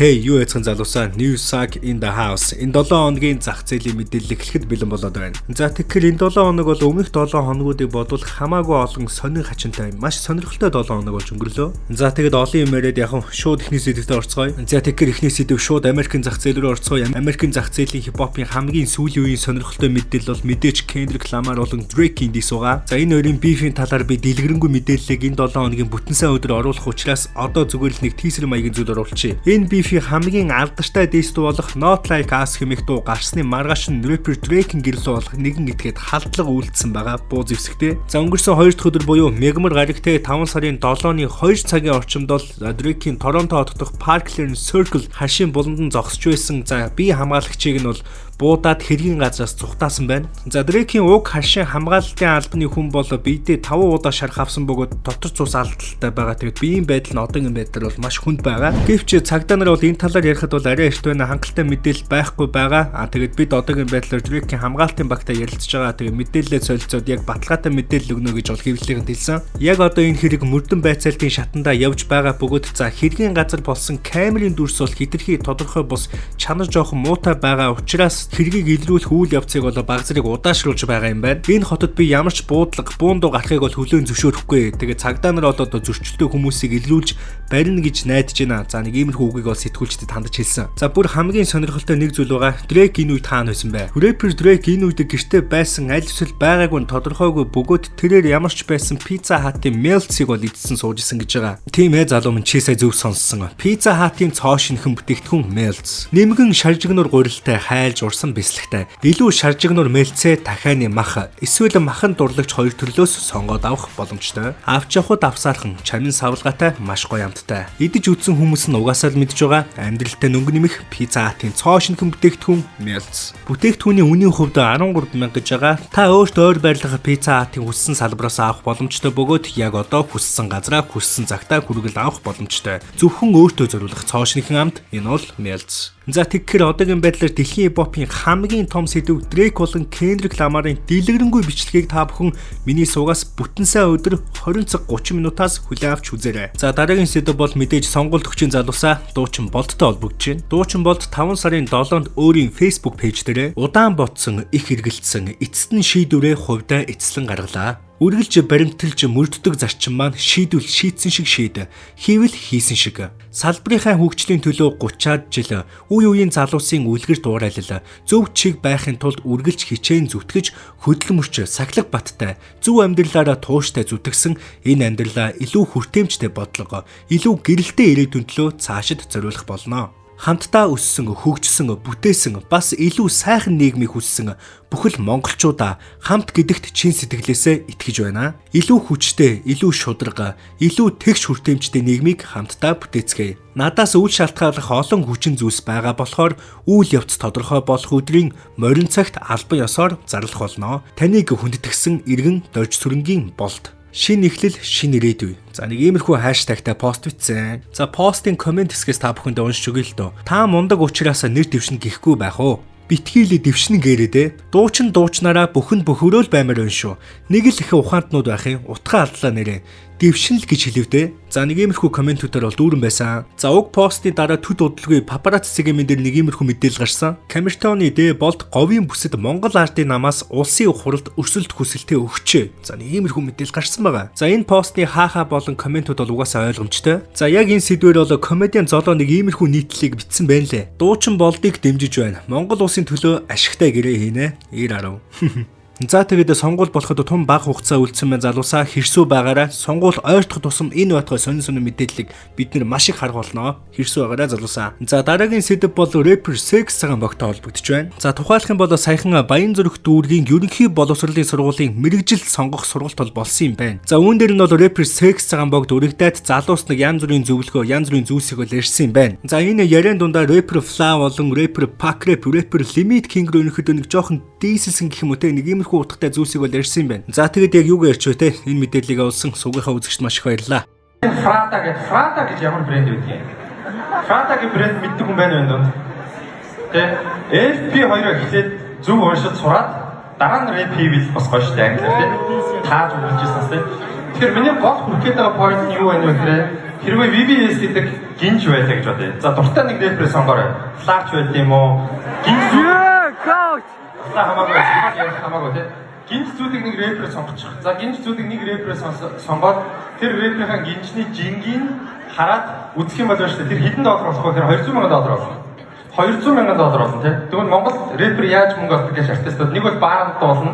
Hey, юу яцхан залуусаа, New Sack in the house. Энэ 7 хоногийн зах зээлийн мэдээлэл эхлэхэд бэлэн болоод байна. За, тэгэхээр энэ 7 хоног бол өмнөх 7 хоногуудыг бодвол хамаагүй олон сонин хачинтай, маш сонирхолтой 7 хоног болж өнгөрлөө. За, тэгэд олон юм яриад яг шууд эхний сэдвтэ орцгоё. За, тэгэхээр эхний сэдв шууд Америкийн зах зээл рүү орцгоё. Америкийн зах зээлийн хипхопын хамгийн сүүлийн үеийн сонирхолтой мэдээлэл бол мэдээж Kendrick Lamar болон Drake-ийн diss байгаа. За, энэ хоёрын beef ийн талаар би дэлгэрэнгүй мэдээллийг энэ 7 хоногийн бүтэн сайн өдөр оруулах учраас одоо зүгээр л нэг teaser маягийн зүйл оруулчихъя. Энэ beef ийн хамгийн алдартай diss дуу болох Not Like Us хэмээх дуу гарсны маргааш нь rapper Drake-ийн гэр лүү болох нэгэн этгээд халдлага үйлдсэн байгаа, буу зэвсэгтэй. За, өнгөрсөн 2 дахь өдөр буюу мягмар гарагтай 5 сарын 7-ны 2 цагийн орчимд бол Drake-ийн Торонто хот дахь Parkland Circle хашийн буланд нь зогсож байсан, за, бие хамгаалагчийг нь бол буудаад хэргийн газраас зугатаасан байна. За, Дрейкийн уг хашийн хамгаалалтын албаны хүн бол биедээ 5 удаа шарх авсан бөгөөд дотор цус алдалтай байгаа. Тэгээд биеийн байдал нь одоогийн байдлаар бол маш хүнд байгаа. Гэвч цагдаа нар бол энэ талаар ярихад бол арай эрт байна. Хангалттай мэдээлэл байхгүй байгаа. А тэгээд бид одоогийн байдлаар Дрейкийн хамгаалтын багтаа ярилцж байгаа. Тэгээд мэдээлэлээ солилцоод яг баталгаатай мэдээлэл өгнө гэж бол хэвлэлийнхэнд хэлсэн. Яг одоо энэ хэрэг мөрдөн байцаалтын шатандаа явж байгаа бөгөөд, за, хэргийн газар болсон камерын дүрс бол хэтэрхий тодорхой бус, чанар жоохон муутай байгаа учраас хэргийг илрүүлэх үйл явцыг бол баг зэрэг удаашруулж байгаа юм байна. Энэ хотод би ямар ч буудлага, буун дуу гарахыг бол хүлээн зөвшөөрөхгүй. Тэгээ цагдаа нар бол одоо зөрчилтэй хүмүүсийг илрүүлж барина гэж найдаж байна. За, нэг иймэрхүү үгийг бол сэтгүүлчдэд хандаж хэлсэн. За, бүр хамгийн сонирхолтой нэг зүйл байгаа. Drake энэ үед хаана байсан бэ? Rapper Drake энэ үед гэртээ байсан аль эсвэл байгаагүй нь тодорхойгүй бөгөөд тэрээр ямар ч байсан Pizza Hut-ын Melts-ийг бол идсэн сууж исэн гэж байгаа. Тийм ээ, залуу минь, чи сая зөв сонссон. Pizza Hut-ын цоо шинэхэн бүтээгдэхүүн Melts. Нэмгэн шаржигнуур гурилтай хайлж урсан бислэгтэй. Илүү шаржигнуур Melts-ээ тахианы мах эсвэл махан дурлагч хоёр төрлөөс сонгоод авах боломжтой. Авч явахад авсаархан чамин савлгаатай, маш гоё амттай. Идэж үзсэн хүмүүс нь угаасаа л мэдж байгаа. Амьдралтай нөнгө нэмэх Pizza Hut-ын цоо шинэхэн бүтээгдэхүүн Melts. Бүтээгдэхүүний үнийн хувьд 13 мянга гэж байгаа. Та өөртөө ойр байрлах Pizza Hut-ын хүссэн салбараас авах боломжтой бөгөөд яг одоо хүссэн газраа хүссэн цагтаа хүргэл авах боломжтой. Зөвхөн өөртөө зориулах цоо шинэхэн амт, энэ бол Melts. За, тэгэхээр одоогийн байдлаар дэлхийн хипхопын хамгийн том сэдэв Drake болон Kendrick Lamar-ын дэлгэрэнгүй бичлэгийг та бүхэн миний сувгаас бүтэн сайн өдөр 20 цаг 30 минутаас хүлээн авч үзээрэй. За, дараагийн сэдэв бол мэдээж сонгуульд хүчин залуусаа дуучин Болдтой холбогдож байна. Дуучин Болд 5 сарын 7-нд өөрийн Facebook page дээрээ удаан бодсон, их эргэлдсэн, эцэст нь шийдвэрээ хувьдаа эцэслэн гаргалаа. Үргэлж баримталж мөрддөг зарчим маань шийдвэл шийдсэн шиг, шийд. Хийвэл хийсэн шиг. Салбарынхаа хөгжлийн төлөө 30-аад жил үе үеийн залуусын үлгэр дуурайлал, зөв чиг байхын тулд үргэлж хичээн зүтгэж, хөдөлмөрч, сахилга баттай, зөв амьдралаараа тууштай зүтгэсэн энэ амьдралаа илүү хүртээмжтэй бодлого, илүү гэрэлтэй ирээдүйн төлөө цаашид зориулах болно. Хамтдаа өссөн, хөгжсөн, бүтээсэн, бас илүү сайхан нийгмийг хүссэн бүхэл монголчуудаа хамт гэдэгт чин сэтгэлээсээ итгэж байна. Илүү хүчтэй, илүү шударга, илүү тэгш хүртээмжтэй нийгмийг хамтдаа бүтээцгээе. Надаас үл шалтгааллах олон хүчин зүйлс байгаа болохоор үйл явц тодорхой болох өдрийн морин цагт албан ёсоор зарлах болно. Таныг хүндэтгэсэн иргэн Доржсүрэнгийн Болд. Шинэ эхлэл, шинэ ирээдүй. За, нэг иймэрхүү hashtag тай пост бичсэн. За, постын comment хэсгээс та бүхэндээ уншиж өгье л дөө. Та мундаг учраас нэр дэвшин гэхгүй байх уу? Битгий л дэвшин гэрээ дээ. Дуучин дуучнараа бүхэнд бөхөрөөл баймаар байна шүү. Нэг л их ухаантнууд байх юм. Утгаа алдлаа нэрээ. Дэвшин л гэж хэлэв дээ. За, нэг иймэрхүү comment үүдээр бол дүүрэн байсан. За, уг постны дараа төд удалгүй папарацци гэмэн дээр нэг иймэрхүү мэдээлэл гарсан. Камертоны Дэ Болд говийн бүсэд Монгол ардын намаас улсын хуралд өрсөлдөх хүсэлтээ өгчээ. За, нэг иймэрхүү мэдээлэл гарсан байгаа. За, энэ постны хаахаа болон comment үүд бол угаасаа ойлгомжтой. За, яг энэ сэдвээр бол комедиан Золоо нэг иймэрхүү нийтлэлийг бичсэн байна лээ. Дуучин Болдыг дэмжиж байна. Монгол улсын төлөө ашигтай гэрээ хийнэ. 90 10. За, тэгээд сонгуул болоход тун бага хугацаа үлдсэн байна, залуусаа, хэрсүү байгаарай. Сонгуул ойртох тусам энэ байтугай сонин сонин мэдээллийг бид нэр маш их харах болно. Хэрсүү байгаарай, залуусаа. За, дараагийн сэдэв бол рэпер Sex Цагаан богтой холбогдож байна. За, тухайлах юм бол саяхан Баянзүрх дүүргийн ерөнхий боловсролын сургуулийн мэргэжил сонгох сургалт бол болсон юм байна. За, үүн дээр нь бол рэпер Sex Цагаан богд өргөдөөд залуус нэг янз бүрийн зөвлөгөө, янз бүрийн зүйлсийг бол ярьсан юм байна. За, энэ яриан дундаа рэпер Fla болон рэпер Pack Rap, рэпер Limit King рүү ерөнхийдөө нэг жоохон diss элсэн гэх юм уу те, нэг иймэрхүү утгатай зүйлсийг бол ярьсан юм байна. За, тэгээд яг юуг ярьч вэ те, энэ мэдээллийг олсон сувгийнхаа үзэгчд маш их баярлалаа. Prada гэж, Prada гэж ямар брэнд байдаг юм? Prada-гийн брэнд мэддэг хүн байна уу энэ дунд? Тэ, FP2-оо эхлээд зөв уншиж сураад дараа нь рэп хийвэл бас гоё шүү дээ, англиар тэ. Тааж үргэлжсэн тэ. Тэгэхээр миний гол хүрэх гээд байгаа point нь юу байна вэ гэхээр хэрвээ VVS гэдэг Гинж байлаа гэж бодъё. За, дуртай нэг рэпер сонгоорой. Флач байт юм уу? Гинж Yeah, coach. За, хамаагүй, ярих хамаагүй, тий. Гинж зүүдэг нэг рэпер сонгочих. За, гинж зүүдэг нэг рэпер сонгоод тэр рэперийн гинжний жингийг хараад үзэх юм бол байна шүү дээ. Тэр хэдэн доллар болох вэ гэхээр 200 мянган доллар болно. 200 мянган доллар болно, тий. Тэгвэл Монгол рэпер яаж мөнгө олдог гэж артистууд нэг бол бааранд дуулна,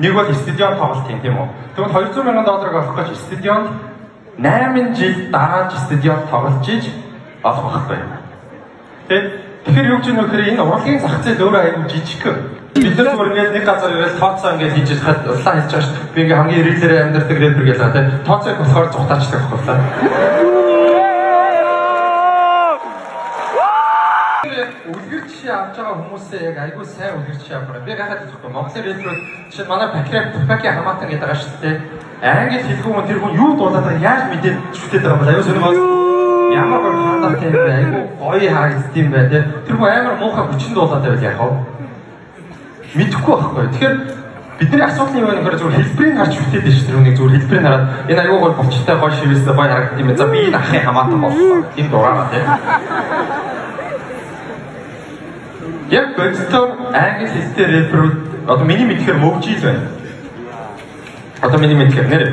нэг бол стадион тоглолт юм, тийм үү? Тэгвэл 200 мянган долларыг олох гэж стадионд 8 жил дарааж стадионд тоглож иж олох байхгүй. Тэ? Тэгэхээр юу гэж юм вэ гэхээр энэ урлагийн зах зээл өөрөө айгүй жижиг. Бид нар зүгээр ингээд нэг газар ирэл тооцоо ингээд хийж хахад улаан хэлж байгаа шүү дээ. Би ингээд хамгийн real ээр амьдардаг рэпер гэж байгаа, тэ. Тооцоог болохоор зугатаачдаг байхгүй л. Үлгэр жишээ авч байгаа хүмүүсээ яг айгүй сайн үлгэр жишээ авах. Би гайхаад байхгүй. Монголын рэперүүд, жишээ нь манай Пакреп Паки хамаатан гэдэг байгаа шүү дээ. Англи хэлгүй хүн тэр хүн юу дуулаад байгааг яаж мэдээд шүтээд байгаа юм бол аюу сонирхол. Ямар гоё хандатай юм бэ? Айгүй гоё харагдд юм байна, те. Тэр хүн амар муухай хүчин дуулаад байвал яах вэ? Мэдэхгүй байхгүй. Тэгэхээр бидний асуудал юм байна гэхээр зүгээр хэлбэрийг харж шүтээд байна шүү. Тэр хүнийг зүгээр хэлбэрийг хараад энэ айгүй гоё булчтай, гоё шивээстэй, гоё харагдд юм байна. За, би энэ ахын хамаатан боллоо. Тийм дураараа, те. Яг бодитоор англи хэлтэй рэперүүд одоо миний мэдэхээр мөгжийл байна. Одоо миний мэдэхээр нэр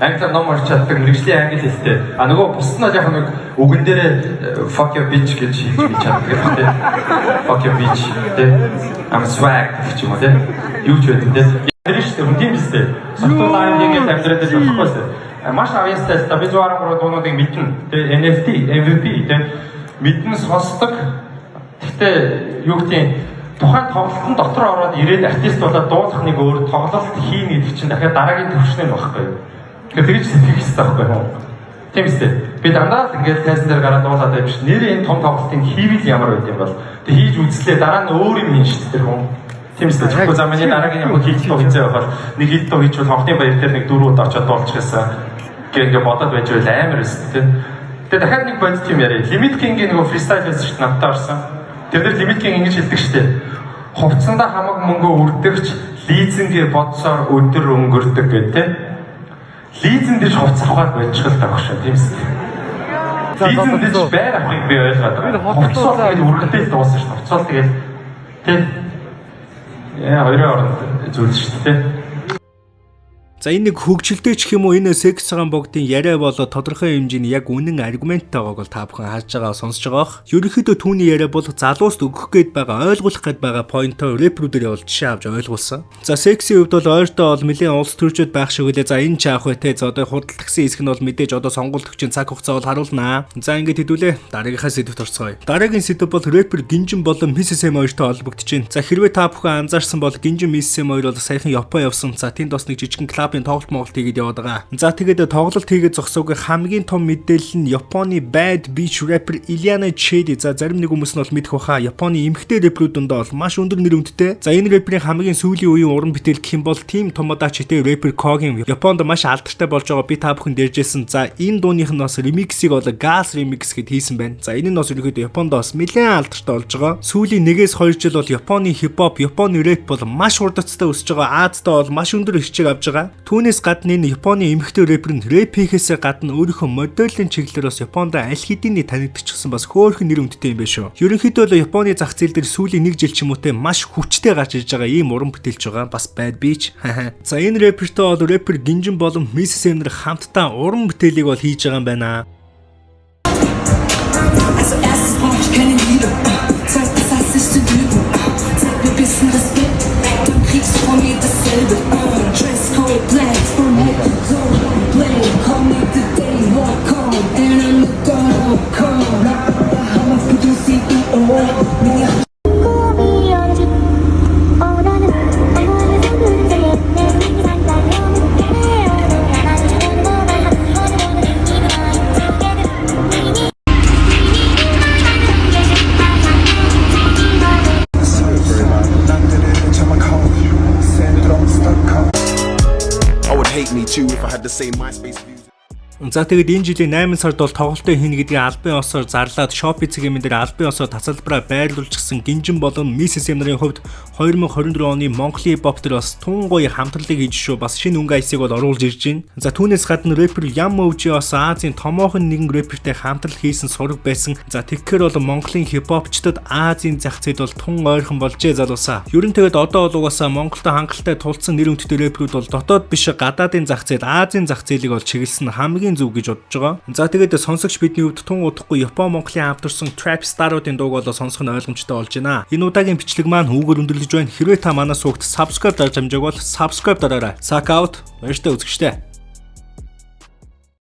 англиар ном уншиж чаддаг, мэргэжлийн англи хэлтэй. А нөгөө бусд нь яг нэг үгэн дээрээ "fuck your bitch" гэж хэлж би чаддаг гэх, тийм. "Fuck your bitch", тийм. "I'm swag" гэх юм уу, тийм. Юу ч байдаг, тийм. Тэр шүү дээ, хүн тийм биз дээ. Сотуу ингэж амьдраад байж болохгүй шүү дээ. Маш авьяастай л та, би 113 дуунуудыг мэднэ. Тэгээ NFT, MVP, тийм, мэднэ, сонсдог. Гэхдээ юу гэдгийг тухайн тоглолтын дотор ороод ирээд артист болоод дуулах нэг өөр, тоглолт хийнэ гэдэг чинь дахиад дараагийн төвшнөө байхгүй юу? Тэгэхээр тэгж сэтгэх хэрэгтэй байхгүй юу? Тийм үстэй. Би дандаа л ингээд тайзан дээр гараад дуулаад байж биш. Нэрээ энэ том тоглолтыг хийвэл ямар байд юм бол. Тэг хийж үзлээ, дараа нь өөр юм хийн шүү дээ тэр хүн. Тийм үстэй. Тэгэхгүй за, миний дараагийн яг хийх дуу хийцээ байхад нэг хийх дуу хийчихвэл хонхны баяр дээр нэг дөрөв удаа очиод дуулчих гэсэн гэх ингээд бодоод байж байл амар өстэй, тийм. Тэгээ дахиад нэг бодит юм яриа. Limit King-ийн нөгөө freestyle байсан шүү дээ, надад орсон. Тэр дээр Limit King ингэж хэлдэг шүү дээ. Хувцсандаа хамаг мөнгө үрдэгч лизингээ бодсоор өдөр өнгөрдөг гэх, тийм. Лизинг дэж хувцас авахар болчих л таах шүү, тийм үү? Лизинг дэж байр авахыг би ойлгоод байгаа. Хувцас бол тэгээд үргэлжлэл дууссан шүү дээ. Хувцас бол тэгээд, тийм. Яа, хоёрын оронд зүйл шүү дээ, тийм. За, энэ нэг хөгжилтэй ч юм уу, энэ секс цагаан богдын яриа болоо тодорхой хэмжээний яг үнэн аргументтайгааг бол та бүхэн харж байгаа, сонсож байгаа бох. Ерөнхийдөө түүний яриа бол залууст өгөх гээд байгаа, ойлгуулах гээд байгаа point оо рэпрүүдээр бол жишээ авч ойлгуулсан. За, сексийн хувьд бол ойртоо бол нэлээд улс төрчид байх шиг үлээ. За, энэ ч яах вэ, те? За, одоо худалдагсан хэсэг нь бол мэдээж одоо сонгуульд чинь цаг хугацаа бол харуулнаа. За, ингээд хэдүүлээ дараагийнхаа сэдвт орцгоё. Дараагийн сэдв бол рэпер Гинжин болон Mrs M хоёртой холбогдож байна. За, хэрвээ та бүхэн анзаарсан бол Гинжин, Mrs M хоёр бол саяхан Япон явсан. За, тэнд бас нэг жижигэн club ын тоглолт Монголт хийгээд яваад байгаа. За, тэгээд тоглолт хийгээд зогсоогүй хамгийн том мэдээлэл нь Японы bad bitch rapper Iliana Chedi. За, зарим нэг хүмүүс нь бол мэдэх баха. Японы эмэгтэй рэпрүүд дундаа бол маш өндөр нэр хүндтэй. За, энэ рэперийн хамгийн сүүлийн үеийн уран бүтээл гэх юм бол Team Tomodachi-тэй рэпер Koгийн Японд маш алдартай болж байгаа би та бүхэн дэржсэн. За, энэ дууных нь бас remix ийг бол Gas remix гэд хийсэн байна. За, энэ нь бас ерөнхийдөө Японд бас нэлээд алдартай болж байгаа. Сүүлийн 1-2 жил бол Японы хипхоп, Японы рэп бол маш хурдацтай өсөж байгаа. Азидаа бол маш өндөр эрчийг авч байгаа. Түүнээс гадна энэ Японы эмэгтэй рэпер нь рэп хийхээсээ гадна өөрийнхөө моделийн чиглэлээр бас Японд аль хэдийн танигдчихсан, бас хөөрхөн нэр хүндтэй юм байна шүү. Ерөнхийдөө бол Японы зах зээл дээр сүүлийн нэг жил ч юм уу те маш хүчтэй гарч ирж байгаа ийм уран бүтээлч байгаа. Бас bad bitch. За, энэ рэпертэй бол рэпер Гинжин болон Mrs. M нар хамтдаа уран бүтээлийг бол хийж байгаа юм байна. Also erstens brauch ich keine Liebe. Zweitens hasse ich zu lügen. Zeig mir bisschen Respekt, dann kriegst du von mir dasselbe. Dresscode black, from head to toe. Play, call me the day, walk on. And I'm gonna come. I'm a producer, oh. 꿈이 어느 오늘은 I would hate me too if I had the same MySpace views. За, тэгээд энэ жилийн 8 сард бол тоглолтын хийнэ гэдгийг албан ёсоор зарлаад Shopee цэгийн дээр албан ёсоор тасалбараа байрлуулчихсан Гинжин болон Mrs M нарын хувьд 2024 оны Монголын хипхоп дээр бас тун гоё хамтарлыг хийж шүү, бас шинэ өнгө аясыг бол оруулж ирж байна. За, түүнээс гадна рэпер Ям OG бас Азийн томоохон нэгэн рэпертэй хамтрал хийсэн сураг байсан. За, тэгэхээр бол Монголын хипхопчдод Азийн зах зээл бол тун ойрхон болжээ, залуусаа. Ер нь тэгээд одоо бол угаасаа Монголд хангалттай тулцсан нэр хүндтэй рэперүүд бол дотоод биш, гадаадын зах зээл, Азийн зах зээлийг бол чиглэсэн хамгийн зөв гэж бодож байгаа. За, тэгээд сонсогч бидний хувьд тун удахгүй Япон Монголын хамтарсан trap star-уудын дууг бол сонсох нь ойлгомжтой болж байна. Энэ удаагийн бичлэг маань үүгээр өндөрлөж байна. Хэрвээ та манай сувагт subscribe дарж амжаагүй бол subscribe дараарай. Suck out. Баяртай, үзэгчдээ.